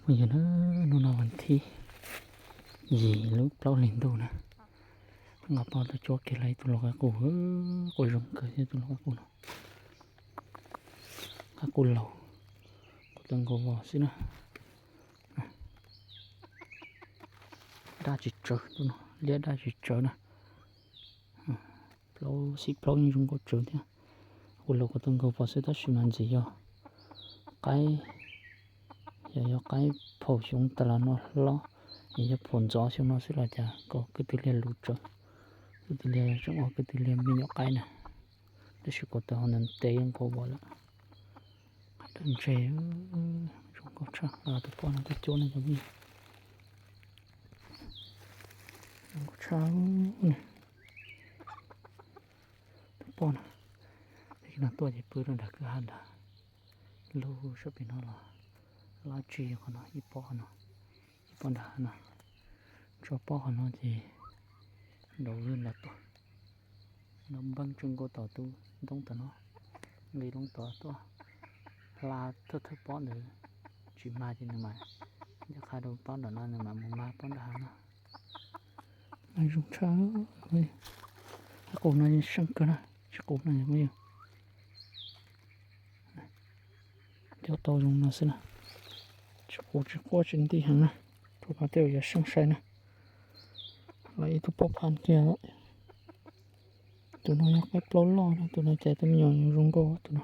Phooj ywg na, hnub no vas thib yim lub plaub hlis ntuj na, nqa poj tuaj cuab kiag lawm ib tug lau qaib qus, qus zoo kawg thiab tus lau qaib qus no. Qaib qus laus, qus tawv nkaus vos xwb na. Daj tsis tsawv, liab daj tsis tsawv na. Plaub xim plaub yeej zoo nkauj tsawv thiab. Qus laus qus tawv nkaus vos xwb tab sis mas ntxim yog qaib, yog, yog qaib phaum xyoo tas los no hlob, es yog phaum ntxov xyoo no xwb los cas kom kwj twg liag lus tsawv, kwj twg liag tseem ua kwj twg liag me nyuam qaib na. Tab sis qus tawv hauv ntawd tes yeej nkaus vos lawm. Qaib dawb ntseg, zoo nkauj tshaj. Tus poj no tuaj cuab no cov phooj ywg, zoo nkauj tshaj na. Tus poj no, tus no tuaj ces pw rau nram kwj ha nrad, lub sab pem no los lab tsig qhov no ib pob qhov no, ib pob nram hav no, tso pob qhov no ces nraud lwj nrad tuaj. No npeeb tseem nkaus tom tus ntoo tom no, nqis loo tod tuaj hla thawj thawj pob ntawd tsis mag ces nws mam ncaj qha rau pob nram no nws mam mus mag pob nram hav no. Zoo tshaj, qaib qus no seej kawg na, tsis qus no phooj ywg. Coj tau zoo no xwb na, tsis qus tsis quaj tsis nti heev na, rau qhov tej zaum yuav seej sai na. Los ib tug poj phaj kiag. Tus no yog qaib plaub loj na, tus no cais tej me nyuam zoo nkauj tus no.